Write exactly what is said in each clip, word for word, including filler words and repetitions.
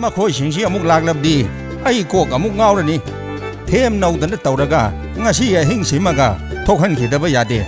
ꯃꯈꯣꯏꯁꯤꯡꯁꯤ ꯑꯃꯨꯛ ꯂꯥꯛꯂꯕꯗꯤ ꯑꯩ ꯀꯣꯛ ꯑꯃꯨꯛ ꯉꯥꯎꯔꯅꯤ꯫ ꯊꯦꯝ ꯅꯧꯗꯅ ꯇꯧꯔꯒ ꯉꯁꯤ ꯑꯍꯤꯡꯁꯤꯃꯒ ꯊꯣꯛꯍꯟꯈꯤꯗꯕ ꯌꯥꯗꯦ꯫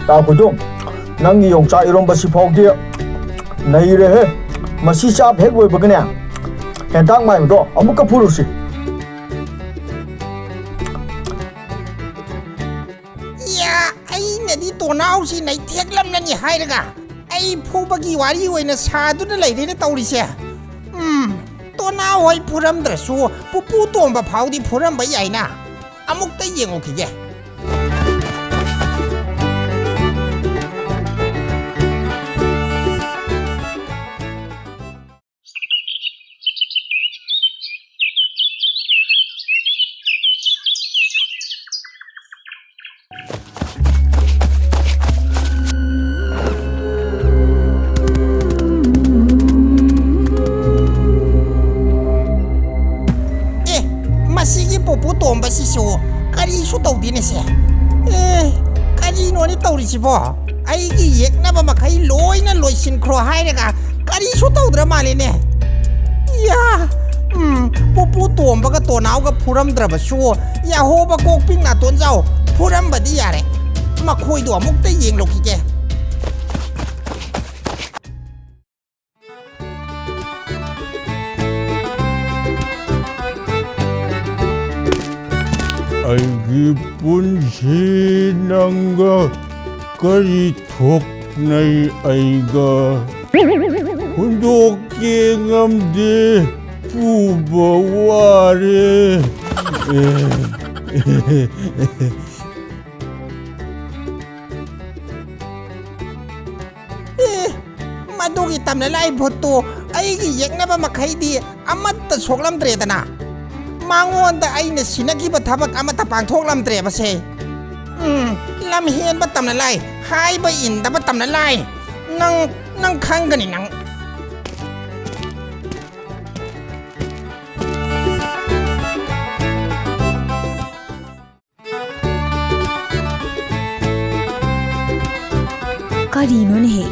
ꯇꯥ ꯈꯣꯏꯗꯣ, ꯅꯪꯒꯤ ꯌꯣꯡꯆꯥꯛ ꯏꯔꯣꯝꯕꯁꯤ ꯐꯥꯎꯗꯤ ꯅꯩꯔꯦꯍꯦ꯫ ꯃꯁꯤ ꯆꯥꯕ ꯍꯦꯛ ꯂꯣꯏꯕꯒꯅꯦ, ꯍꯦꯟꯇꯥꯛ ꯃꯥꯏꯕꯗꯣ ꯑꯃꯨꯛꯀ ꯐꯨꯔꯨꯁꯤ꯫ ꯏꯌꯥ, ꯑꯩꯅꯗꯤ ꯇꯣꯅꯥꯎꯁꯤ ꯅꯩꯊꯦꯛꯂꯝꯂꯅꯤ ꯍꯥꯏꯔꯒ ꯑꯩ ꯐꯨꯕꯒꯤ ꯋꯥꯔꯤ ꯑꯣꯏꯅ ꯁꯥꯗꯨꯅ ꯂꯩꯔꯦꯅ ꯇꯧꯔꯤꯁꯦ꯫ ꯎꯝ, ꯇꯣꯅꯥꯎ ꯍꯣꯏ ꯐꯨꯔꯝꯗ꯭ꯔꯁꯨ ꯄꯨꯄꯨ ꯇꯣꯝꯕ ꯐꯥꯎꯗꯤ ꯐꯨꯔꯝꯕ ꯌꯥꯏꯅ꯫ ꯑꯃꯨꯛꯇ ꯌꯦꯡꯉꯨꯈꯤꯒꯦ꯫ ꯑꯦ, ꯃꯁꯤꯒꯤ ꯄꯨꯄꯨ ꯇꯣꯝꯕꯁꯤꯁꯨ ꯀꯔꯤꯁꯨ ꯇꯧꯗꯦꯅꯦ ꯁꯦ꯫ ꯑꯦ, ꯀꯔꯤꯅꯣꯅꯦ ꯇꯧꯔꯤꯁꯤꯕꯣ? ꯑꯩꯒꯤ ꯌꯦꯛꯅꯕ ꯃꯈꯩ ꯂꯣꯏꯅ ꯂꯣꯏꯁꯤꯟꯈ꯭ꯔꯣ ꯍꯥꯏꯔꯒ ꯀꯔꯤꯁꯨ ꯇꯧꯗ꯭ꯔ ꯃꯥꯜꯂꯦꯅꯦ꯫ ꯌꯥ, ꯎꯝ, ꯄꯨꯄꯨ ꯇꯣꯝꯕꯒ ꯇꯣꯅꯥꯎꯒ ꯐꯨꯔꯝꯗ꯭ꯔꯕꯁꯨ ꯌꯥꯍꯣꯕ ꯀꯣꯛꯄꯤꯡ ꯅꯥꯇꯣꯟꯖꯥꯎ ꯐꯨꯔꯝꯕꯗꯤ ꯌꯥꯔꯦ꯫ ꯃꯈꯣꯏꯗꯣ ꯑꯃꯨꯛꯇ ꯌꯦꯡꯂꯨꯈꯤꯒꯦ꯫ ꯑꯩꯒꯤ ꯄꯨꯟꯁꯤ ꯅꯪꯒ ꯀꯔꯤ ꯊꯣꯛꯅꯩ ꯑꯩꯒ? ꯍꯨꯟꯗꯣꯛꯀꯦ ꯉꯝꯗꯦ, ꯄꯨꯕ ꯋꯥꯔꯦ꯫ ꯑꯦ, ꯃꯗꯨꯒꯤ ꯇꯝꯅ ꯂꯥꯏ ꯚꯨꯠꯇꯨ ꯑꯩꯒꯤ ꯌꯦꯛꯅꯕ ꯃꯈꯩꯗꯤ ꯑꯃꯠꯇ ꯁꯣꯛꯂꯝꯗ꯭ꯔꯦꯗꯅ꯫ ꯃꯉꯣꯟꯗ ꯑꯩꯅ ꯁꯤꯟꯅꯈꯤꯕ ꯊꯕꯛ ꯑꯃꯠꯇ ꯄꯥꯡꯊꯣꯛꯂꯝꯗ꯭ꯔꯦꯕꯁꯦ꯫ ꯎꯝ, ꯂꯝ ꯍꯦꯟꯕ ꯇꯝꯅ ꯂꯥꯏ, ꯍꯥꯏꯕ ꯏꯟꯗꯕ ꯇꯝꯅ ꯂꯥꯏ꯫ ꯅꯪ, ꯅꯪ ꯈꯪꯒꯅꯤ ꯅꯪ꯫ ꯀꯔꯤꯅꯣꯅꯦꯍꯦ?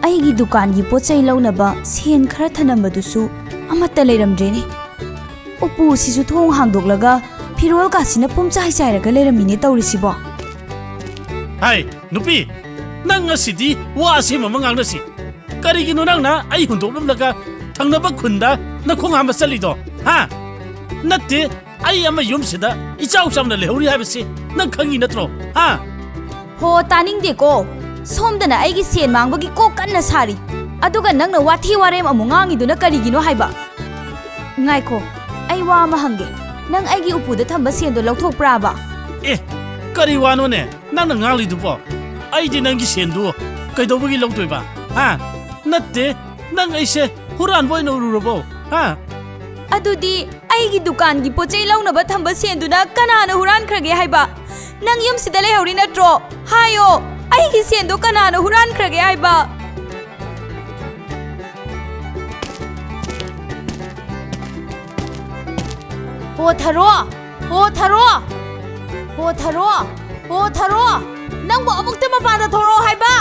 ꯑꯩꯒꯤ ꯗꯨꯀꯥꯟꯒꯤ ꯄꯣꯠ ꯆꯩ ꯂꯧꯅꯕ ꯁꯦꯟ ꯈꯔ ꯊꯅꯝꯕꯗꯨꯁꯨ ꯑꯃꯠꯇ ꯂꯩꯔꯝꯗ꯭ꯔꯦꯅꯦ꯫ ꯎꯄꯨꯁꯤꯁꯨ ꯊꯣꯡ ꯍꯥꯡꯗꯣꯛꯂꯒ ꯐꯤꯔꯣꯜ ꯀꯥꯁꯤꯅ ꯄꯨꯝꯆꯥꯏ ꯆꯥꯏꯔꯒ ꯂꯩꯔꯝꯃꯤꯅꯦ ꯇꯧꯔꯤꯁꯤꯕꯣ꯫ ꯍꯥꯏ, ꯅꯨꯄꯤ, ꯅꯪ ꯉꯁꯤꯗꯤ ꯋꯥ ꯑꯁꯦꯡꯕ ꯑꯃ ꯉꯥꯡꯅꯁꯤ꯫ ꯀꯔꯤꯒꯤꯅꯣ ꯅꯪꯅ ꯑꯩ ꯍꯨꯟꯗꯣꯛꯂꯝꯂꯒ ꯊꯪꯅꯕ ꯈꯨꯟꯗ ꯅꯈꯣꯡ ꯍꯥꯝꯕ ꯆꯠꯂꯤꯗꯣ? ꯍꯥ? ꯅꯠꯇꯦ, ꯑꯩ ꯑꯃ ꯌꯨꯝꯁꯤꯗ ꯏꯆꯥꯎ ꯆꯥꯎꯅ ꯂꯩꯍꯧꯔꯤ ꯍꯥꯏꯕꯁꯤ ꯅꯪ ꯈꯪꯉꯤ ꯅꯠꯇ꯭ꯔꯣ? ꯍꯥ? ꯍꯣ, ꯇꯥꯅꯤꯡꯗꯦꯀꯣ꯫ ꯁꯣꯝꯗꯅ ꯑꯩꯒꯤ ꯁꯦꯟ ꯃꯥꯡꯕꯒꯤ ꯀꯣꯛ ꯀꯟꯅ ꯁꯥꯔꯤ꯫ ꯑꯗꯨꯒ ꯅꯪꯅ ꯋꯥꯊꯤ ꯋꯥꯔꯦꯝ ꯑꯃꯨꯛ ꯉꯥꯡꯉꯤꯗꯨꯅ ꯀꯔꯤꯒꯤꯅꯣ ꯍꯥꯏꯕ? ꯉꯥꯏꯈꯣ, ꯑꯩ ꯋꯥ ꯑꯃ ꯍꯪꯒꯦ꯫ ꯅꯪ ꯑꯩꯒꯤ ꯎꯄꯨꯗ ꯊꯝꯕ ꯁꯦꯟꯗꯣ ꯂꯧꯊꯣꯛꯄ꯭ꯔꯥꯕ? ꯑꯦ, ꯀꯔꯤ ꯋꯥꯅꯣꯅꯦ ꯅꯪꯅ ꯉꯥꯡꯂꯤꯗꯨꯕꯣ? ꯑꯩꯗꯤ ꯅꯪꯒꯤ ꯁꯦꯟꯗꯨ ꯀꯩꯗꯧꯕꯒꯤ ꯂꯧꯗꯣꯏꯕ? ꯍꯥ? ꯅꯠꯇꯦ, ꯅꯪ ꯑꯩꯁꯦ ꯍꯨꯔꯥꯟꯕ ꯑꯣꯏꯅ ꯎꯔꯨꯔꯕꯣ? ꯍꯥ? ꯑꯗꯨꯗꯤ ꯑꯩꯒꯤ ꯗꯨꯀꯥꯟꯒꯤ ꯄꯣꯠ ꯆꯩ ꯂꯧꯅꯕ ꯊꯝꯕ ꯁꯦꯟꯗꯨꯅ ꯀꯅꯥꯅ ꯍꯨꯔꯥꯟꯈ꯭ꯔꯒꯦ ꯍꯥꯏꯕ? ꯅꯪ ꯌꯨꯝꯁꯤꯗ ꯂꯩꯍꯧꯔꯤ ꯅꯠꯇ꯭ꯔꯣ? ꯍꯥꯏꯌꯣ, ꯑꯩꯒꯤ ꯁꯦꯟꯗꯣ ꯀꯅꯥꯅ ꯍꯨꯔꯥꯟꯈ꯭ꯔꯒꯦ ꯍꯥꯏꯕ? ꯍꯣ ꯊꯔꯣ! ꯍꯣ ꯊꯔꯣ! ꯍꯣ ꯊꯔꯣ! ꯍꯣ ꯊꯔꯣ! ꯅꯪꯕꯨ ꯑꯃꯨꯛꯇ ꯃꯄꯥꯟꯗ ꯊꯣꯛꯂꯛꯑꯣ ꯍꯥꯏꯕ!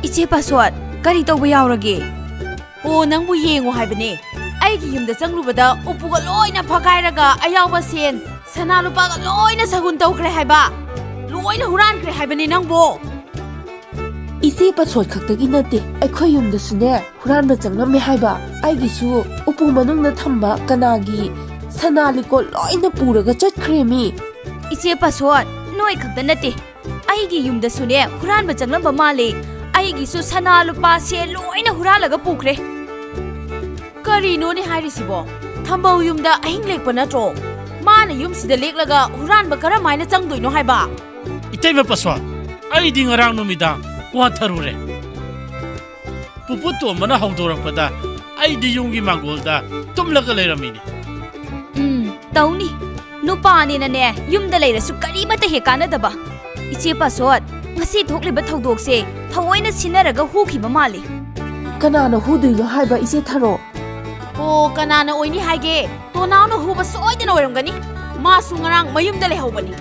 ꯏꯆꯦ ꯄꯥꯁꯣꯠ, ꯀꯔꯤ ꯇꯧꯕ ꯌꯥꯎꯔꯒꯦ? ꯑꯣ, ꯅꯪꯕꯨ ꯌꯦꯡꯉꯣ ꯍꯥꯏꯕꯅꯦ꯫ ꯑꯩꯒꯤ ꯌꯨꯝꯗ ꯆꯪꯂꯨꯕꯗ ꯎꯄꯨꯒ ꯂꯣꯏꯅ ꯐꯒꯥꯏꯔꯒ ꯑꯌꯥꯎꯕ ꯁꯦꯟ, ꯁꯅꯥ ꯂꯨꯄꯥꯒ ꯂꯣꯏꯅ ꯁꯒꯨꯟ ꯇꯧꯈ꯭ꯔꯦ ꯍꯥꯏꯕ꯫ ꯂꯣꯏꯅ ꯍꯨꯔꯥꯟꯈ꯭ꯔꯦ ꯍꯥꯏꯕꯅꯦ ꯅꯪꯕꯨ꯫ ꯏꯆꯦ ꯄꯥꯁꯣꯠ ꯈꯛꯇꯒꯤ ꯅꯠꯇꯦ, ꯑꯩꯈꯣꯏ ꯌꯨꯝꯗꯁꯨꯅꯦ ꯍꯨꯔꯥꯟꯕ ꯆꯪꯂꯝꯃꯦ ꯍꯥꯏꯕ꯫ ꯑꯩꯒꯤꯁꯨ ꯎꯄꯨ ꯃꯅꯨꯡꯗ ꯊꯝꯕ ꯀꯅꯥꯒꯤ ꯁꯅꯥ ꯂꯤꯛꯀꯣꯟ ꯂꯣꯏꯅ ꯄꯨꯔꯒ ꯆꯠꯈ꯭ꯔꯦꯃꯤ꯫ ꯏꯆꯦ ꯄꯥꯁꯣꯠ, ꯅꯣꯏ ꯈꯛꯇ ꯅꯠꯇꯦ, ꯑꯩꯒꯤ ꯌꯨꯝꯗꯁꯨꯅꯦ ꯍꯨꯔꯥꯟꯕ ꯆꯪꯂꯝꯕ ꯃꯥꯜꯂꯦ꯫ ꯑꯩꯒꯤꯁꯨ ꯁꯅꯥ ꯂꯨꯄꯥꯁꯦ ꯂꯣꯏꯅ ꯍꯨꯔꯥꯜꯂꯒ ꯄꯨꯈ꯭ꯔꯦ꯫ ꯀꯔꯤꯅꯣꯅꯦ ꯍꯥꯏꯔꯤꯁꯤꯕꯣ? ꯊꯝꯕꯧ ꯌꯨꯝꯗ ꯑꯍꯤꯡ ꯂꯦꯛꯄ ꯅꯠꯇ꯭ꯔꯣ? ꯃꯥꯅ ꯌꯨꯝꯁꯤꯗ ꯂꯦꯛꯂꯒ ꯍꯨꯔꯥꯟꯕ ꯀꯔꯝꯍꯥꯏꯅ ꯆꯪꯗꯣꯏꯅꯣ ꯍꯥꯏꯕ? ꯏꯇꯩꯃ ꯄꯥꯁꯣꯟ, ꯑꯩꯗꯤ ꯉꯔꯥꯡ ꯅꯨꯃꯤꯗꯥꯡ ꯋꯥꯟꯊꯔꯨꯔꯦ꯫ ꯄꯨꯄꯨ ꯇꯣꯝꯕꯅ ꯍꯧꯗꯣꯔꯛꯄꯗ ꯑꯩꯗꯤ ꯌꯨꯝꯒꯤ ꯃꯥꯡꯒꯣꯜꯗ ꯇꯨꯝꯂꯒ ꯂꯩꯔꯝꯃꯤꯅꯤ꯫ ꯎꯝ, ꯇꯧꯅꯤ꯫ ꯅꯨꯄꯥꯅꯤꯅꯅꯦ, ꯌꯨꯝꯗ ꯂꯩꯔꯁꯨ ꯀꯔꯤꯃꯠꯇ ꯍꯦꯛ ꯀꯥꯟꯅꯗꯕ꯫ ꯏꯆꯦ ꯄꯥꯁꯣꯟ, ꯉꯁꯤ ꯊꯣꯛꯂꯤꯕ ꯊꯧꯗꯣꯛꯁꯦ ꯊꯑꯣꯏꯅ ꯁꯤꯟꯅꯔꯒ ꯍꯨꯈꯤꯕ ꯃꯥꯜꯂꯤ꯫ ꯀꯅꯥꯅ ꯍꯨꯗꯣꯏꯅꯣ ꯍꯥꯏꯕ, ꯏꯆꯦ ꯊꯔꯣ? ꯑꯣ, ꯀꯅꯥꯅ ꯑꯣꯏꯅꯤ ꯍꯥꯏꯒꯦ? ꯇꯣꯅꯥꯎꯅ ꯍꯨꯕ ꯁꯣꯏꯗꯅ ꯑꯣꯏꯔꯝꯒꯅꯤ꯫ ꯃꯥꯁꯨ ꯉꯔꯥꯡ ꯃꯌꯨꯝꯗ ꯂꯩꯍꯧꯕꯅꯤ꯫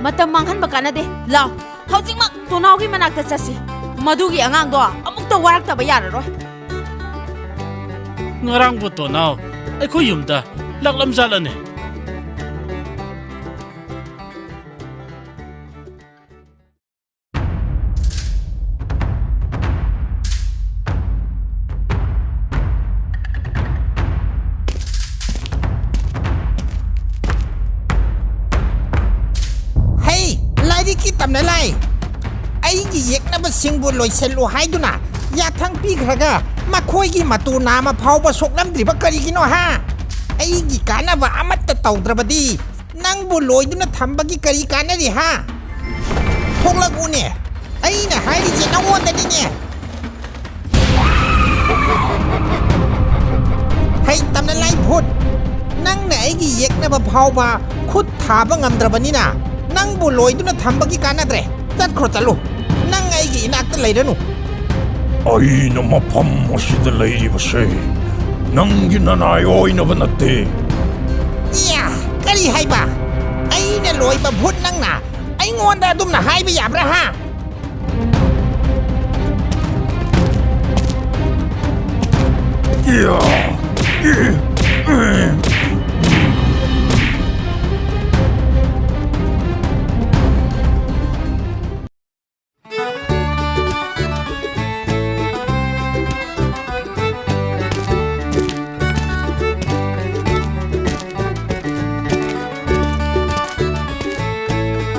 ꯃꯇꯝ ꯃꯥꯡꯍꯟꯕ ꯀꯥꯟꯅꯗꯦ꯫ ꯂꯥꯎ, ꯍꯧꯖꯤꯛꯃꯛ ꯇꯣꯅꯥꯎꯒꯤ ꯃꯅꯥꯛꯇ ꯆꯠꯁꯤ꯫ ꯃꯗꯨꯒꯤ ꯑꯉꯥꯡꯗꯣ ꯑꯃꯨꯛꯇ ꯋꯥꯔꯛꯇꯕ ꯌꯥꯔꯔꯣꯏ꯫ ꯉꯔꯥꯡꯕꯨ ꯇꯣꯅꯥꯎ ꯑꯩꯈꯣꯏ ꯌꯨꯝꯗ ꯂꯥꯛꯂꯝꯖꯥꯠꯂꯅꯦ? ꯍꯩ, ꯂꯥꯏꯔꯤꯛꯀꯤ ꯇꯝꯅ ꯂꯥꯏ! ꯑꯩꯒꯤ ꯌꯦꯛꯅꯕꯁꯤꯡꯕꯨ ꯂꯣꯏꯁꯤꯜꯂꯨ ꯍꯥꯏꯗꯨꯅ ꯌꯥꯊꯪ ꯄꯤꯈ꯭ꯔꯒ ꯃꯈꯣꯏꯒꯤ ꯃꯇꯨ ꯅꯥꯝꯃ ꯐꯥꯎꯕ ꯁꯣꯛꯂꯝꯗ꯭ꯔꯤꯕ ꯀꯔꯤꯒꯤꯅꯣ ꯍꯥ? ꯑꯩꯒꯤ ꯀꯥꯟꯅꯕ ꯑꯃꯠꯇ ꯇꯧꯗ꯭ꯔꯕꯗꯤ ꯅꯪꯕꯨ ꯂꯣꯏꯗꯨꯅ ꯊꯝꯕꯒꯤ ꯀꯔꯤ ꯀꯥꯟꯅꯔꯤ ꯍꯥ? ꯊꯣꯛꯂꯛꯎꯅꯦ! ꯑꯩꯅ ꯍꯥꯏꯔꯤꯁꯦ ꯅꯉꯣꯟꯗꯅꯤꯅꯦ! ꯍꯩ ꯇꯝꯅ ꯂꯥꯏ ꯚꯨꯠ! ꯅꯪꯅ ꯑꯩꯒꯤ ꯌꯦꯛꯅꯕ ꯐꯥꯎꯕ ꯈꯨꯠ ꯊꯥꯕ ꯉꯝꯗ꯭ꯔꯕꯅꯤꯅ ꯅꯪꯕꯨ ꯂꯣꯏꯗꯨꯅ ꯊꯝꯕꯒꯤ ꯀꯥꯟꯅꯗ꯭ꯔꯦ꯫ ꯆꯠꯈ꯭ꯔꯣ, ꯆꯠꯂꯨ꯫ ꯅꯪ ꯑꯩꯒꯤ ꯏꯅꯥꯛꯇ ꯂꯩꯔꯅꯨ꯫ ꯑꯩꯅ ꯃꯐꯝ ꯑꯁꯤꯗ ꯂꯩꯔꯤꯕꯁꯦ ꯅꯪꯒꯤ ꯅꯅꯥꯏ ꯑꯣꯏꯅꯕ ꯅꯠꯇꯦ꯫ ꯏꯌꯥ! ꯀꯔꯤ ꯍꯥꯏꯕ? ꯑꯩꯅ ꯂꯣꯏꯕ ꯚꯨꯠ ꯅꯪꯅ ꯑꯩꯉꯣꯟꯗ ꯑꯗꯨꯝꯅ ꯍꯥꯏꯕ ꯌꯥꯕ꯭ꯔꯥ ꯍꯥ? ꯏꯌꯥ! ꯏ! ꯏ!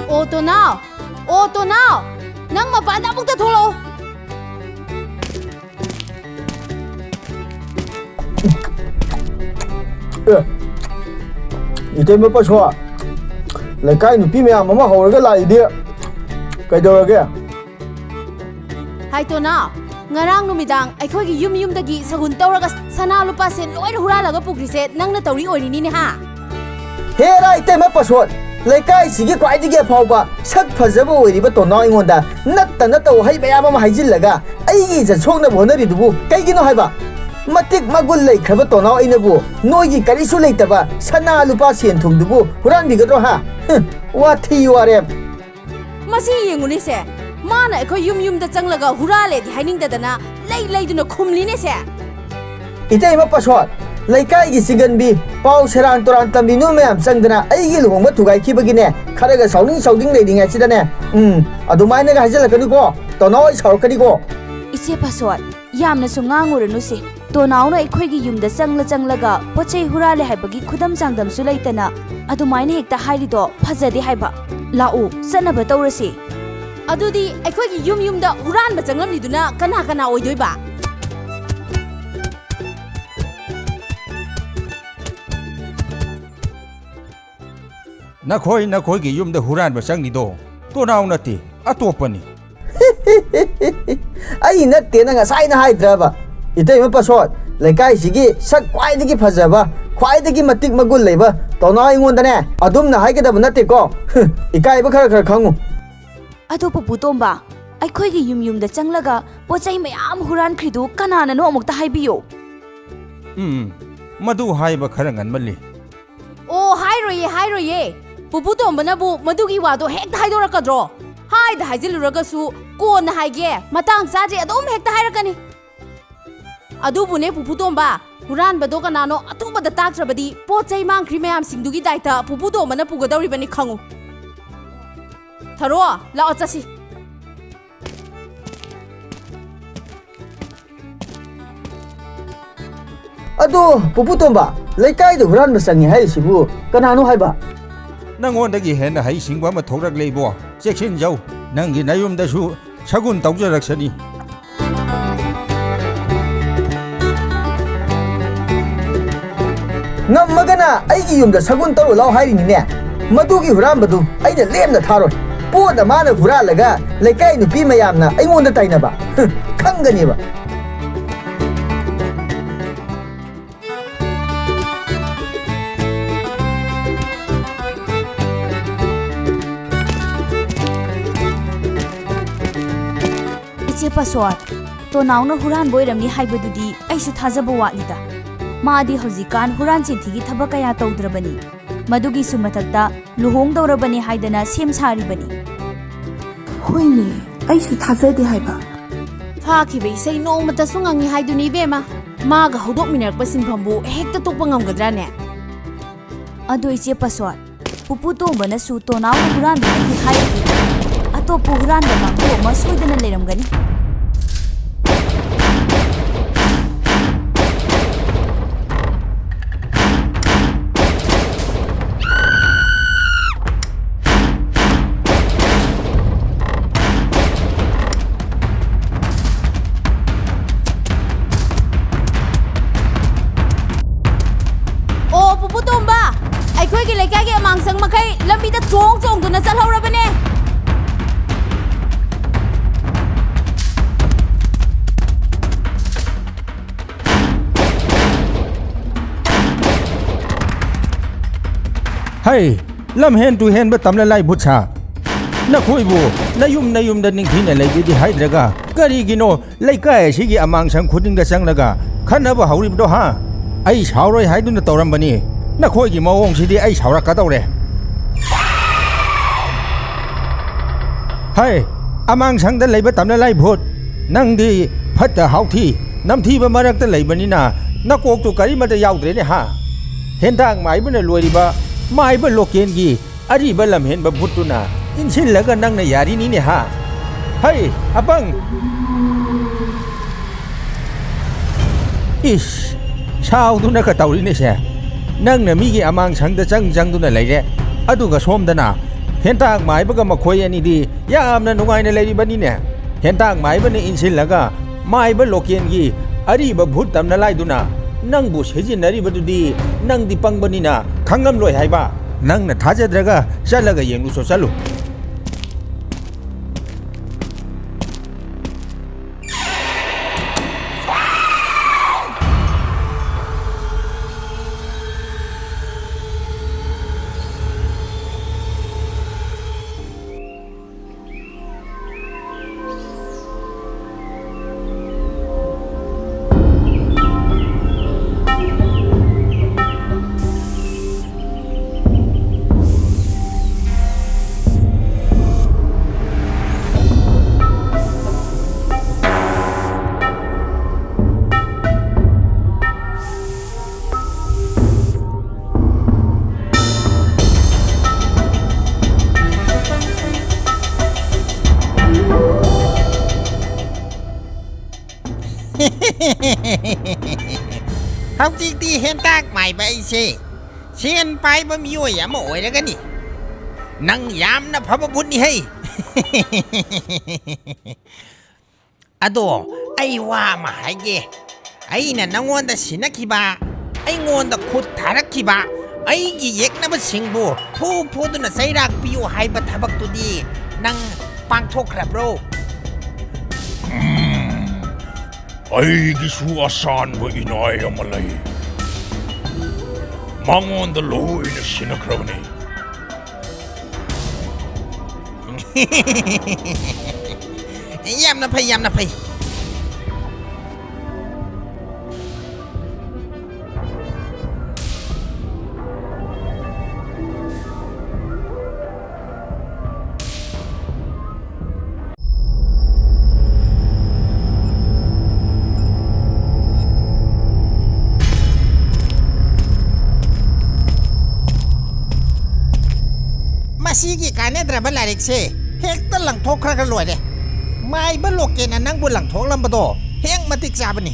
ꯑꯣ ꯇꯣꯅꯥꯎ! ꯑꯣ ꯇꯣꯅꯥꯎ! ꯅꯪ ꯃꯄꯥꯟꯗ ꯑꯃꯨꯛꯇ ꯊꯣꯛꯂꯛꯑꯣ! ꯑꯦ, ꯏꯇꯩꯃ ꯄꯁꯣ, ꯂꯩꯀꯥꯏ ꯅꯨꯄꯤ ꯃꯌꯥꯝ ꯑꯃ ꯍꯧꯔꯒ ꯂꯥꯛꯏꯗꯤ ꯀꯩꯗꯧꯔꯒꯦ? ꯍꯥꯏ ꯇꯣꯅꯥꯎ, ꯉꯔꯥꯡ ꯅꯨꯃꯤꯗꯥꯡ ꯑꯩꯈꯣꯏꯒꯤ ꯌꯨꯝ ꯌꯨꯝꯗꯒꯤ ꯁꯒꯨꯟ ꯇꯧꯔꯒ ꯁꯅꯥ ꯂꯨꯄꯥ ꯁꯦ ꯂꯣꯏꯅ ꯍꯨꯔꯥꯜꯂꯒ ꯄꯨꯈ꯭ꯔꯤꯁꯦ ꯅꯪꯅ ꯇꯧꯔꯤ ꯑꯣꯏꯔꯤꯅꯤꯅꯦ ꯍꯥ? ꯍꯦꯔꯥ ꯏꯇꯩꯃ ꯄꯁꯣꯠ, ꯂꯩꯀꯥꯏꯁꯤꯒꯤ ꯈ꯭ꯋꯥꯏꯗꯒꯤ ꯑꯐꯥꯎꯕ ꯁꯛ ꯐꯖꯕ ꯑꯣꯏꯔꯤꯕ ꯇꯣꯅꯥꯎ ꯑꯩꯉꯣꯟꯗ ꯅꯠꯇ ꯅꯠꯇ ꯋꯥꯍꯩ ꯃꯌꯥꯝ ꯑꯃ ꯍꯥꯏꯖꯤꯜꯂꯒ ꯑꯩꯒꯤ ꯏꯖꯠ ꯁꯣꯛꯅꯕ ꯍꯣꯠꯅꯔꯤꯗꯨꯕꯨ ꯀꯩꯒꯤꯅꯣ ꯍꯥꯏꯕ? ꯃꯇꯤꯛ ꯃꯒꯨꯟ ꯂꯩꯈ꯭ꯔꯕ ꯇꯣꯅꯥꯎ ꯑꯩꯅꯕꯨ ꯅꯣꯏꯒꯤ ꯀꯔꯤꯁꯨ ꯂꯩꯇꯕ ꯁꯅꯥ ꯂꯨꯄꯥ ꯁꯦꯟ ꯊꯨꯝꯗꯨꯕꯨ ꯍꯨꯔꯥꯟꯕꯤꯒꯗ꯭ꯔꯣ ꯍꯥ? ꯍꯨꯝ, ꯋꯥꯊꯤ ꯋꯥꯔꯦꯝ꯫ ꯃꯁꯤ ꯌꯦꯡꯉꯨꯅꯦꯁꯦ, ꯃꯥꯅ ꯑꯩꯈꯣꯏ ꯌꯨꯝ ꯌꯨꯝꯗ ꯆꯪꯂꯒ ꯍꯨꯔꯥꯜꯂꯦꯗꯤ ꯍꯥꯏꯅꯤꯡꯗꯗꯅ ꯂꯩ ꯂꯩꯗꯨꯅ ꯈꯨꯝꯂꯤꯅꯦꯁꯦ꯫ ꯏꯇꯩꯃ ꯄꯁꯣꯠ, ꯂꯩꯀꯥꯏꯒꯤ ꯆꯤꯡꯒꯟꯕꯤ, ꯄꯥꯎ ꯁꯦꯔꯥꯟ ꯇꯨꯔꯥꯟ ꯇꯝꯕꯤ ꯅꯣꯏ ꯃꯌꯥꯝ ꯆꯪꯗꯅ ꯑꯩꯒꯤ ꯂꯨꯍꯣꯡꯕ ꯊꯨꯒꯥꯏꯈꯤꯕꯒꯤꯅꯦ, ꯈꯔꯒ ꯁꯥꯎꯅꯤꯡ ꯁꯥꯎꯗꯤꯡ ꯂꯩꯔꯤꯉꯩꯁꯤꯗꯅꯦ, ꯎꯝ, ꯑꯗꯨꯃꯥꯏꯅꯒ ꯍꯥꯏꯖꯤꯜꯂꯛꯀꯅꯨꯀꯣ, ꯇꯣꯅꯥꯎ ꯑꯩ ꯁꯥꯎꯔꯛꯀꯅꯤꯀꯣ꯫ ꯏꯆꯦ ꯄꯁꯣꯠ, ꯌꯥꯝꯅꯁꯨ ꯉꯥꯡꯉꯨꯔꯅꯨꯁꯦ꯫ ꯇꯣꯅꯥꯎꯅ ꯑꯩꯈꯣꯏꯒꯤ ꯌꯨꯝꯗ ꯆꯪꯂ ꯆꯪꯂꯒ ꯄꯣꯠ ꯆꯩ ꯍꯨꯔꯥꯜꯂꯦ ꯍꯥꯏꯕꯒꯤ ꯈꯨꯗꯝ ꯆꯥꯡꯗꯝꯁꯨ ꯂꯩꯇꯅ ꯑꯗꯨꯃꯥꯏꯅ ꯍꯦꯛꯇ ꯍꯥꯏꯔꯤꯗꯣ ꯐꯖꯗꯦ ꯍꯥꯏꯕ꯫ ꯂꯥꯛꯎ, ꯆꯠꯅꯕ ꯇꯧꯔꯁꯤ꯫ ꯑꯗꯨꯗꯤ ꯑꯩꯈꯣꯏꯒꯤ ꯌꯨꯝ ꯌꯨꯝꯗ ꯍꯨꯔꯥꯟꯕ ꯆꯪꯂꯝꯂꯤꯗꯨꯅ ꯀꯅꯥ ꯀꯅꯥ ꯑꯣꯏꯗꯣꯏꯕ? ꯅꯈꯣꯏ ꯅꯈꯣꯏꯒꯤ ꯌꯨꯝꯗ ꯍꯨꯔꯥꯟꯕ ꯆꯪꯂꯤꯗꯣ ꯇꯣꯅꯥꯎ ꯅꯠꯇꯦ, ꯑꯇꯣꯞꯄꯅꯤ꯫ ꯑꯩ ꯅꯠꯇꯦꯅ ꯉꯁꯥꯏꯅ ꯍꯥꯏꯗ꯭ꯔꯕ? ꯏꯇꯩꯃ ꯄꯁꯣꯠ, ꯂꯩꯀꯥꯏꯁꯤꯒꯤ ꯁꯛ ꯈ꯭ꯋꯥꯏꯗꯒꯤ ꯐꯖꯕ, ꯈ꯭ꯋꯥꯏꯗꯒꯤ ꯃꯇꯤꯛ ꯃꯒꯨꯟ ꯂꯩꯕ ꯇꯣꯅꯥꯎ ꯑꯩꯉꯣꯟꯗꯅꯦ ꯑꯗꯨꯝꯅ ꯍꯥꯏꯒꯗꯕ ꯅꯠꯇꯦꯀꯣ꯫ ꯏꯀꯥꯏꯕ ꯈꯔ ꯈꯔ ꯈꯪꯉꯨ꯫ ꯑꯗꯣ ꯄꯨꯄꯨ ꯇꯣꯝꯕ, ꯑꯩꯈꯣꯏꯒꯤ ꯌꯨꯝ ꯌꯨꯝꯗ ꯆꯪꯂꯒ ꯄꯣꯠ ꯆꯩ ꯃꯌꯥꯝ ꯍꯨꯔꯥꯟꯈ꯭ꯔꯤꯗꯨ ꯀꯅꯥꯅꯅꯣ ꯑꯃꯨꯛꯇ ꯍꯥꯏꯕꯤꯌꯨ꯫ ꯎꯝ, ꯃꯗꯨ ꯍꯥꯏꯕ ꯈꯔ ꯉꯟꯃꯜꯂꯤ꯫ ꯑꯣ, ꯍꯥꯏꯔꯣꯏꯌꯦ, ꯍꯥꯏꯔꯣꯏꯌꯦ꯫ ꯄꯨꯄꯨ ꯇꯣꯝꯕꯅꯕꯨ ꯃꯗꯨꯒꯤ ꯋꯥꯗꯣ ꯍꯦꯛꯇ ꯍꯥꯏꯗꯣꯔꯛꯀꯗ꯭ꯔꯣ? ꯍꯥꯏꯗ ꯍꯥꯏꯖꯤꯜꯂꯨꯔꯒꯁꯨ ꯀꯣꯟꯅ ꯍꯥꯏꯒꯦ, ꯃꯇꯥꯡ ꯆꯥꯗ꯭ꯔꯤ ꯑꯗꯨꯝ ꯍꯦꯛꯇ ꯍꯥꯏꯔꯛꯀꯅꯤ꯫ ꯑꯗꯨꯕꯨꯅꯦ ꯄꯨꯄꯨ ꯇꯣꯝꯕ, ꯍꯨꯔꯥꯟꯕꯗꯣ ꯀꯅꯥꯅꯣ ꯑꯊꯨꯕꯗ ꯇꯥꯛꯇ꯭ꯔꯕꯗꯤ ꯄꯣꯠ ꯆꯩ ꯃꯥꯡꯈ꯭ꯔꯤ ꯃꯌꯥꯝꯁꯤꯡꯗꯨꯒꯤ ꯗꯥꯏꯇ ꯄꯨꯄꯨ ꯇꯣꯝꯕꯅ ꯄꯨꯒꯗꯧꯔꯤꯕꯅꯤ ꯈꯪꯉꯨ꯫ ꯊꯔꯣ, ꯂꯥꯛꯑꯣ ꯆꯠꯁꯤ꯫ ꯑꯗꯣ ꯄꯨꯄꯨ ꯇꯣꯝꯕ, ꯂꯩꯀꯥꯏꯗ ꯍꯨꯔꯥꯟꯕ ꯆꯪꯉꯤ ꯍꯥꯏꯔꯤꯁꯤꯕꯨ ꯀꯅꯥꯅꯣ ꯍꯥꯏꯕ? ꯅꯪꯉꯣꯟꯗꯒꯤ ꯍꯦꯟꯅ ꯍꯩꯁꯤꯡꯕ ꯑꯃ ꯊꯣꯛꯂꯛꯂꯦ ꯏꯕꯣ꯫ ꯆꯦꯛꯁꯤꯟꯖꯧ, ꯅꯪꯒꯤ ꯅꯌꯨꯝꯗꯁꯨ ꯁꯒꯨꯟ ꯇꯧꯖꯔꯛꯁꯅꯤ꯫ ꯉꯝꯃꯒꯅ ꯑꯩꯒꯤ ꯌꯨꯝꯗ ꯁꯒꯨꯟ ꯇꯧꯔꯨ ꯂꯥꯎ ꯍꯥꯏꯔꯤꯅꯤꯅꯦ꯫ ꯃꯗꯨꯒꯤ ꯍꯨꯔꯥꯟꯕꯗꯨ ꯑꯩꯅ ꯂꯦꯝꯅ ꯊꯥꯔꯣꯏ꯫ ꯄꯣꯠ ꯑꯃꯅ ꯍꯨꯔꯥꯜꯂꯒ ꯂꯩꯀꯥꯏ ꯅꯨꯄꯤ ꯃꯌꯥꯝꯅ ꯑꯩꯉꯣꯟꯗ ꯇꯥꯏꯅꯕ꯫ ꯍꯨꯝ, ꯈꯪꯒꯅꯦꯕ꯫ ꯏꯆꯦ ꯄꯁꯣꯠ, ꯇꯣꯅꯥꯎꯅ ꯍꯨꯔꯥꯟꯕ ꯑꯣꯏꯔꯝꯅꯤ ꯍꯥꯏꯕꯗꯨꯗꯤ ꯑꯩꯁꯨ ꯊꯥꯖꯕ ꯋꯥꯠꯂꯤꯗ꯫ ꯃꯥꯗꯤ ꯍꯧꯖꯤꯛꯀꯥꯟ ꯍꯨꯔꯥꯟ ꯆꯤꯟꯊꯤꯒꯤ ꯊꯕꯛ ꯀꯌꯥ ꯇꯧꯗ꯭ꯔꯕꯅꯤ꯫ ꯃꯗꯨꯒꯤꯁꯨ ꯃꯊꯛꯇ ꯂꯨꯍꯣꯡꯗꯧꯔꯕꯅꯤ ꯍꯥꯏꯗꯅ ꯁꯦꯝ ꯁꯥꯔꯤꯕꯅꯤ꯫ ꯍꯣꯏꯅꯦ, ꯑꯩꯁꯨ ꯊꯥꯖꯗꯦ ꯍꯥꯏꯕ꯫ ꯐꯥꯈꯤꯕ ꯏꯁꯩ ꯅꯣꯡꯃꯇꯁꯨ ꯉꯪꯉꯤ ꯍꯥꯏꯗꯨꯅꯤ ꯏꯕꯦꯝꯃ꯫ ꯃꯥꯒ ꯍꯧꯗꯣꯛꯃꯤꯟꯅꯔꯛꯄ ꯁꯤꯟꯐꯝꯕꯨ ꯍꯦꯛꯇ ꯇꯣꯛꯄ ꯉꯝꯒꯗ꯭ꯔꯥꯅꯦ? ꯑꯗꯣ ꯏꯆꯦ ꯄꯁꯣꯠ, ꯄꯨꯄꯨ ꯇꯣꯝꯕꯅꯁꯨ ꯇꯣꯅꯥꯎꯅ ꯍꯨꯔꯥꯟꯕ ꯅꯠꯇꯦ ꯍꯥꯏꯔꯤꯗꯨꯗꯤ꯫ ꯑꯇꯣꯞꯄ ꯍꯨꯔꯥꯟꯕ ꯀꯥꯡꯕꯨ ꯑꯃ ꯁꯣꯏꯗꯅ ꯂꯩꯔꯝꯒꯅꯤ꯫ ꯑꯣ, ꯄꯨꯄꯨ ꯇꯣꯝꯕ, ꯑꯩꯈꯣꯏꯒꯤ ꯂꯩꯀꯥꯏꯒꯤ ꯑꯃꯥꯡꯁꯪ ꯃꯈꯩ ꯂꯝꯕꯤꯗ ꯆꯣꯡ ꯆꯣꯡꯗꯨꯅ ꯆꯠꯍꯧꯔꯕꯅꯦ꯫ ꯍꯩ, ꯂꯝꯍꯦꯟ ꯇꯨꯍꯦꯟꯕ ꯇꯝꯂ ꯂꯥꯏ ꯚꯨꯠꯁꯥ! ꯅꯈꯣꯏꯕꯨ ꯅꯌꯨꯝ ꯅꯌꯨꯝꯗ ꯅꯤꯡꯊꯤꯅ ꯂꯩꯕꯤꯗꯦ ꯍꯥꯏꯗ꯭ꯔꯒ ꯀꯔꯤꯒꯤꯅꯣ ꯂꯩꯀꯥꯏ ꯑꯁꯤꯒꯤ ꯑꯃꯥꯡꯁꯪ ꯈꯨꯗꯤꯡꯗ ꯆꯪꯂꯒ ꯈꯠꯅꯕ ꯍꯧꯔꯤꯕꯗꯣ, ꯍꯥ? ꯑꯩ ꯁꯥꯎꯔꯣꯏ ꯍꯥꯏꯗꯨꯅ ꯇꯧꯔꯝꯕꯅꯤ꯫ ꯅꯈꯣꯏꯒꯤ ꯃꯑꯣꯡꯁꯤꯗꯤ ꯑꯩ ꯁꯥꯎꯔꯛꯀꯗꯧꯔꯦ꯫ ꯍꯩ, ꯑꯃꯥꯡꯁꯪꯗ ꯂꯩꯕ ꯇꯝꯅ ꯂꯥꯏ ꯚꯨꯠ, ꯅꯪꯗꯤ ꯐꯠꯇ ꯍꯥꯎꯊꯤ, ꯅꯝꯊꯤꯕ ꯃꯔꯛꯇ ꯂꯩꯕꯅꯤꯅ ꯅꯀꯣꯛꯇꯨ ꯀꯔꯤꯃꯠꯇ ꯌꯥꯎꯗ꯭ꯔꯦꯅꯦ, ꯍꯥ? ꯍꯦꯟꯇꯥꯛ ꯃꯥꯏꯕꯅ ꯂꯣꯏꯔꯤꯕ ꯃꯥꯏꯕ ꯂꯣꯀꯦꯟꯒꯤ ꯑꯔꯤꯕ ꯂꯝꯍꯦꯟꯕ ꯚꯨꯠꯇꯨꯅ ꯏꯟꯁꯤꯜꯂꯒ ꯅꯪꯅ ꯌꯥꯔꯤꯅꯤꯅꯦ, ꯍꯥ? ꯍꯩ, ꯑꯄꯪ! ꯏꯁ, ꯁꯥꯎꯗꯨꯅꯒ ꯇꯧꯔꯤꯅꯦꯁꯦ꯫ ꯅꯪꯅ ꯃꯤꯒꯤ ꯑꯃꯥꯡꯁꯪꯗ ꯆꯪ ꯆꯪꯗꯨꯅ ꯂꯩꯔꯦ, ꯑꯗꯨꯒ ꯁꯣꯝꯗꯅ ꯍꯦꯟꯇꯥꯛ ꯃꯥꯏꯕꯒ ꯃꯈꯣꯏ ꯑꯅꯤꯗꯤ ꯌꯥꯝꯅ ꯅꯨꯡꯉꯥꯏꯅ ꯂꯩꯔꯤꯕꯅꯤꯅꯦ꯫ ꯍꯦꯟꯇꯥꯛ ꯃꯥꯏꯕꯅ ꯏꯟꯁꯤꯜꯂꯒ ꯃꯥꯏꯕ ꯂꯣꯀꯦꯟꯒꯤ ꯑꯔꯤꯕ ꯚꯨꯠ ꯇꯝꯅ ꯂꯥꯏꯗꯨꯅ ꯅꯪꯕꯨ ꯁꯤꯖꯤꯟꯅꯔꯤꯕꯗꯨꯗꯤ ꯅꯪꯗꯤ ꯄꯪꯕꯅꯤꯅ ꯈꯪꯂꯝꯂꯣꯏ ꯍꯥꯏꯕ꯫ ꯅꯪꯅ ꯊꯥꯖꯗ꯭ꯔꯒ ꯆꯠꯂꯒ ꯌꯦꯡꯂꯨꯆꯣ, ꯆꯠꯂꯨ꯫ ꯍꯧꯖꯤꯛꯇꯤ ꯍꯦꯟꯇꯥꯛ ꯃꯥꯏꯕ ꯑꯩꯁꯦ ꯁꯦꯟ ꯄꯥꯏꯕ ꯃꯤꯑꯣꯏ ꯑꯃ ꯑꯣꯏꯔꯒꯅꯤ꯫ ꯅꯪ ꯌꯥꯝꯅ ꯐꯕ ꯚꯨꯠꯅꯤ ꯍꯩ꯫ ꯑꯗꯣ ꯑꯩ ꯋꯥ ꯑꯃ ꯍꯥꯏꯒꯦ꯫ ꯑꯩꯅ ꯅꯪꯉꯣꯟꯗ ꯁꯤꯟꯅꯈꯤꯕ, ꯑꯩꯉꯣꯟꯗ ꯈꯨꯠ ꯊꯥꯔꯛꯈꯤꯕ, ꯑꯩꯒꯤ ꯌꯦꯛꯅꯕꯁꯤꯡꯕꯨ ꯐꯨ ꯐꯨꯗꯨꯅ ꯆꯩꯔꯥꯛ ꯄꯤꯌꯨ ꯍꯥꯏꯕ ꯊꯕꯛꯇꯨꯗꯤ ꯅꯪ ꯄꯥꯡꯊꯣꯛꯈ꯭ꯔꯕ꯭ꯔꯣ? ꯎꯝ, ꯑꯩꯒꯤꯁꯨ ꯑꯁꯥꯟꯕ ꯏꯅꯥꯏ ꯑꯃ ꯂꯩ꯫ ꯃꯉꯣꯟꯗ ꯂꯣꯏꯅ ꯁꯤꯟꯅꯈ꯭ꯔꯕꯅꯤ꯫ ꯌꯥꯝꯅ ꯐꯩ, ꯌꯥꯝꯅ ꯐꯩ꯫ ꯃꯁꯤꯒꯤ ꯀꯥꯟꯅꯗ꯭ꯔꯕ ꯂꯥꯏꯔꯤꯛꯁꯦ ꯍꯦꯛꯇ ꯂꯪꯊꯣꯛꯈ꯭ꯔꯒ ꯂꯣꯏꯔꯦ꯫ ꯃꯥꯏꯕ ꯂꯣꯀꯦꯟꯅ ꯅꯪꯕꯨ ꯂꯪꯊꯣꯛꯂꯝꯕꯗꯣ ꯍꯦꯛ ꯃꯇꯤꯛ ꯆꯥꯕꯅꯤ꯫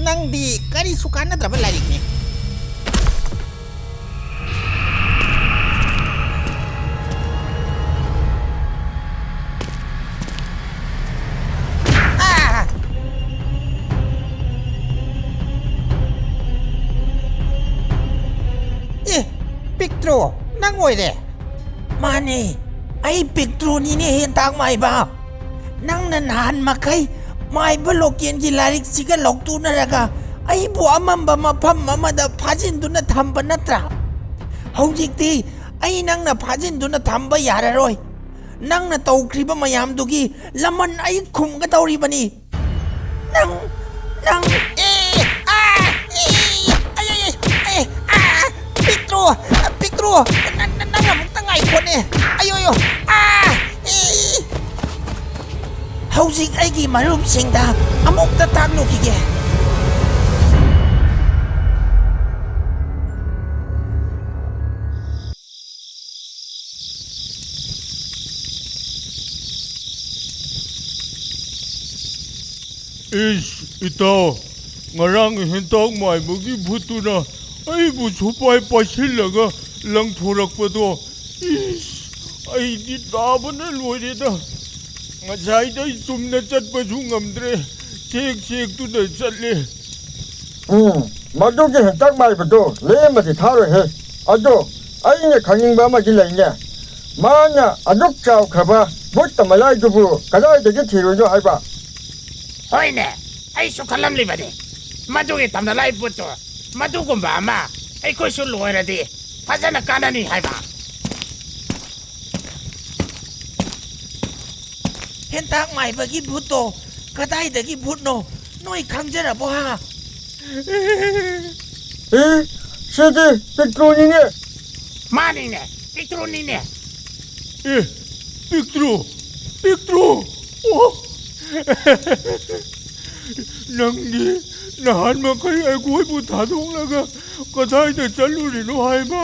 ꯅꯪꯗꯤ ꯀꯔꯤꯁꯨ ꯀꯥꯟꯅꯗ꯭ꯔꯕ ꯂꯥꯏꯔꯤꯛꯅꯤ꯫ ꯑꯥ! ꯄꯤꯛꯇ꯭ꯔꯨ, ꯅꯪ ꯑꯣꯏꯔꯦ? ꯃꯥꯅꯦ, ꯑꯩ ꯄꯤꯛꯇ꯭ꯔꯨꯅꯤꯅꯦ, ꯍꯦꯟꯇꯥꯛ ꯃꯥꯏꯕ꯫ ꯅꯪꯅ ꯅꯍꯥꯟ ꯃꯈꯩ ꯃꯥꯏꯕ ꯂꯣꯀꯦꯟꯒꯤ ꯂꯥꯏꯔꯤꯛꯁꯤꯒ ꯂꯧꯇꯨꯅꯔꯒ ꯑꯩꯕꯨ ꯑꯃꯝꯕ ꯃꯐꯝ ꯑꯃꯗ ꯐꯥꯖꯤꯟꯗꯨꯅ ꯊꯝꯕ ꯅꯠꯇ꯭ꯔꯥ? ꯍꯧꯖꯤꯛꯇꯤ ꯑꯩ ꯅꯪꯅ ꯐꯥꯖꯤꯟꯗꯨꯅ ꯊꯝꯕ ꯌꯥꯔꯔꯣꯏ꯫ ꯅꯪꯅ ꯇꯧꯈ꯭ꯔꯤꯕ ꯃꯌꯥꯝꯗꯨꯒꯤ ꯂꯃꯟ ꯑꯩ ꯈꯨꯝꯒꯗꯧꯔꯤꯕꯅꯤ꯫ ꯅꯪ, ꯅꯪ, ꯑꯦ, ꯑꯥ, ꯑꯦ, ꯑꯩ, ꯑꯩ, ꯑꯩ, ꯑꯥ, ꯄꯤꯛꯇ꯭ꯔꯨ, ꯄꯤꯛꯇ꯭ꯔꯨ, ꯅ-, ꯅ-, ꯅꯪ ꯑꯃꯨꯛꯇ ꯉꯥꯏꯈꯣꯅꯦ꯫ ꯑꯌꯣ, ꯑꯌꯣ, ꯑꯥ, ꯑꯦ꯫ ꯍꯧꯖꯤꯛ ꯑꯩꯒꯤ ꯃꯔꯨꯞꯁꯤꯡꯗ ꯑꯃꯨꯛꯇ ꯇꯥꯛꯂꯨꯈꯤꯒꯦ꯫ ꯏꯁ, ꯏꯇꯥꯎ, ꯉꯔꯥꯡ ꯍꯦꯟꯇꯥꯛ ꯃꯥꯏꯕꯒꯤ ꯚꯨꯠꯇꯨꯅ ꯑꯩꯕꯨ ꯁꯨꯄꯥꯏ ꯄꯥꯏꯁꯤꯜꯂꯒ ꯂꯪꯊꯣꯔꯛꯄꯗꯣ, ꯏꯁ, ꯑꯩꯗꯤ ꯇꯥꯕꯅ ꯂꯣꯏꯔꯦꯗ꯫ ꯉꯁꯥꯏꯗꯩ ꯆꯨꯝꯅ ꯆꯠꯄꯁꯨ ꯉꯝꯗ꯭ꯔꯦ, ꯆꯦꯛ ꯆꯦꯛꯇꯨꯅ ꯆꯠꯂꯦ꯫ ꯎꯝ, ꯃꯗꯨꯒꯤ ꯍꯦꯟꯇꯥꯛ ꯃꯥꯏꯕꯗꯣ ꯂꯦꯝꯕꯗꯤ ꯊꯥꯔꯣꯏꯍꯦ꯫ ꯑꯗꯣ ꯑꯩꯅ ꯈꯪꯅꯤꯡꯕ ꯑꯃꯗꯤ ꯂꯩꯅꯦ꯫ ꯃꯥꯅ ꯑꯗꯨꯛ ꯆꯥꯎꯈ꯭ꯔꯕ ꯚꯨꯠꯇ ꯃꯂꯥꯏꯗꯨꯕꯨ ꯀꯗꯥꯏꯗꯒꯤ ꯊꯤꯔꯨꯏꯅꯣ ꯍꯥꯏꯕ? ꯍꯣꯏꯅꯦ, ꯑꯩꯁꯨ ꯈꯜꯂꯝꯂꯤꯕꯅꯤ꯫ ꯃꯗꯨꯒꯤ ꯇꯝꯅꯂꯥꯏ ꯚꯨꯠꯇꯣ, ꯃꯗꯨꯒꯨꯝꯕ ꯑꯃ ꯑꯩꯈꯣꯏꯁꯨ ꯂꯣꯏꯔꯗꯤ ꯐꯖꯅ ꯀꯥꯟꯅꯅꯤ ꯍꯥꯏꯕ꯫ ꯍꯦꯟꯇꯥꯛ ꯃꯥꯏꯕꯒꯤ ꯚꯨꯠꯇꯣ ꯀꯗꯥꯏꯗꯒꯤ ꯚꯨꯠꯅꯣ ꯅꯣꯏ ꯈꯪꯖꯔꯕꯣ ꯍꯥ? ꯑꯦ, ꯁꯤꯗꯤ ꯄꯤꯛꯇ꯭ꯔꯨꯅꯤꯅꯦ꯫ ꯃꯥꯅꯤꯅꯦ, ꯄꯤꯛꯇ꯭ꯔꯨꯅꯤꯅꯦ꯫ ꯑꯦ, ꯄꯤꯛꯇ꯭ꯔꯨ, ꯄꯤꯛꯇ꯭ꯔꯨ꯫ ꯑꯣ꯫ ꯅꯪꯗꯤ ꯅꯍꯥꯟ ꯃꯈꯩ ꯑꯩꯈꯣꯏꯕꯨ ꯊꯥꯗꯣꯛꯂꯒ ꯀꯗꯥꯏꯗ ꯆꯠꯂꯨꯔꯤꯅꯣ ꯍꯥꯏꯕ?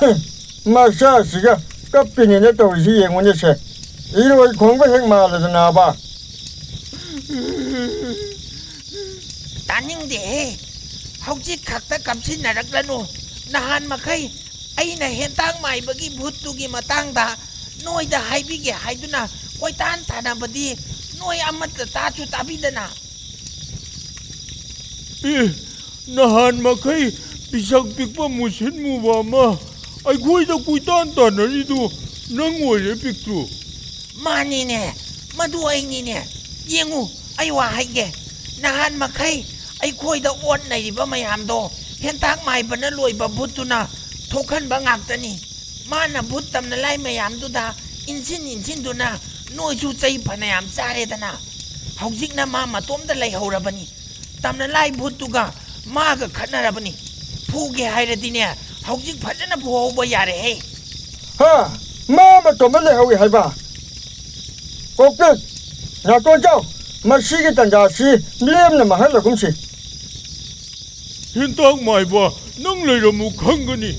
ꯍꯝ, ꯃꯆꯥꯁꯤꯒ ꯀꯞꯄꯤꯅꯦꯅ ꯇꯧꯔꯤꯁꯤ ꯌꯦꯡꯉꯨꯅꯦ ꯁꯦ꯫ ꯏꯔꯣꯏ ꯈꯣꯡꯕ ꯍꯦꯛ ꯃꯥꯜꯂꯗꯅꯕ꯫ ꯇꯥꯅꯤꯡꯗꯦꯍꯦ꯫ ꯍꯧꯖꯤꯛ ꯈꯛꯇ ꯀꯞꯁꯤꯟꯅꯔꯛꯂꯅꯨ꯫ ꯅꯍꯥꯟ ꯃꯈꯩ ꯑꯩꯅ ꯍꯦꯟꯇꯥꯛ ꯃꯥꯏꯕꯒꯤ ꯚꯨꯠꯇꯨꯒꯤ ꯃꯇꯥꯡꯗ ꯅꯣꯏꯗ ꯍꯥꯏꯕꯤꯒꯦ ꯍꯥꯏꯗꯨꯅ ꯀꯣꯏꯇꯥꯟ ꯇꯥꯟꯅꯕꯗꯤ ꯅꯣꯏ ꯑꯃꯠꯇ ꯇꯥꯁꯨ ꯇꯥꯕꯤꯗꯅ꯫ ꯑꯦ, ꯅꯍꯥꯟ ꯃꯈꯩ ꯄꯤꯁꯛ ꯄꯤꯛꯄ ꯃꯨꯁꯤꯟ ꯃꯨꯕ ꯑꯃ ꯑꯩꯈꯣꯏꯗ ꯀꯣꯏꯇꯥꯟ ꯇꯥꯟꯅꯔꯤꯗꯨ ꯅꯪ ꯑꯣꯏꯔꯦ, ꯄꯤꯛꯇ꯭ꯔꯨ꯫ ꯃꯥꯅꯤꯅꯦ, ꯃꯗꯨ ꯑꯩꯅꯤꯅꯦ꯫ ꯌꯦꯡꯉꯨ, ꯑꯩ ꯋꯥ ꯍꯥꯏꯒꯦ꯫ ꯅꯍꯥꯟ ꯃꯈꯩ ꯑꯩꯈꯣꯏꯗ ꯑꯣꯠ ꯅꯩꯔꯤꯕ ꯃꯌꯥꯝꯗꯣ ꯍꯦꯟꯇꯥꯛ ꯃꯥꯏꯕꯅ ꯂꯣꯏꯕ ꯚꯨꯠꯇꯨꯅ ꯊꯣꯛꯍꯟꯕ ꯉꯥꯛꯇꯅꯤ꯫ ꯃꯥꯅ ꯚꯨꯠ ꯇꯝꯅ ꯂꯥꯏ ꯃꯌꯥꯝꯗꯨꯗ ꯏꯟꯁꯤꯟ ꯏꯟꯁꯤꯟꯗꯨꯅ ꯅꯣꯏꯁꯨ ꯆꯩ ꯐꯅꯌꯥꯝ ꯆꯥꯔꯦꯗꯅ꯫ ꯍꯧꯖꯤꯛꯅ ꯃꯥ ꯃꯇꯣꯝꯇ ꯂꯩꯍꯧꯔꯕꯅꯤ꯫ ꯇꯝꯅ ꯂꯥꯏ ꯚꯨꯠꯇꯨꯒ ꯃꯥꯒ ꯈꯠꯅꯔꯕꯅꯤ꯫ ꯐꯨꯒꯦ ꯍꯥꯏꯔꯗꯤꯅꯦ, ꯍꯧꯖꯤꯛ ꯐꯖꯅ ꯐꯨꯍꯧꯕ ꯌꯥꯔꯦꯍꯦ꯫ ꯍꯥ? ꯃꯥ ꯃꯇꯣꯝꯇ ꯂꯩꯍꯧꯏ ꯍꯥꯏꯕ? ꯀꯣꯛꯇ ꯅꯥꯇꯣꯟ ꯆꯥꯎ꯫ ꯃꯁꯤꯒꯤ ꯇꯥꯟꯖꯥꯁꯤ ꯂꯦꯝꯅ ꯃꯥꯡꯍꯜꯂꯒꯨꯝꯁꯤ꯫ ꯍꯦꯟꯇꯥꯛ ꯃꯥꯏꯕ, ꯅꯪ ꯂꯩꯔꯝꯃꯨ ꯈꯪꯒꯅꯤ꯫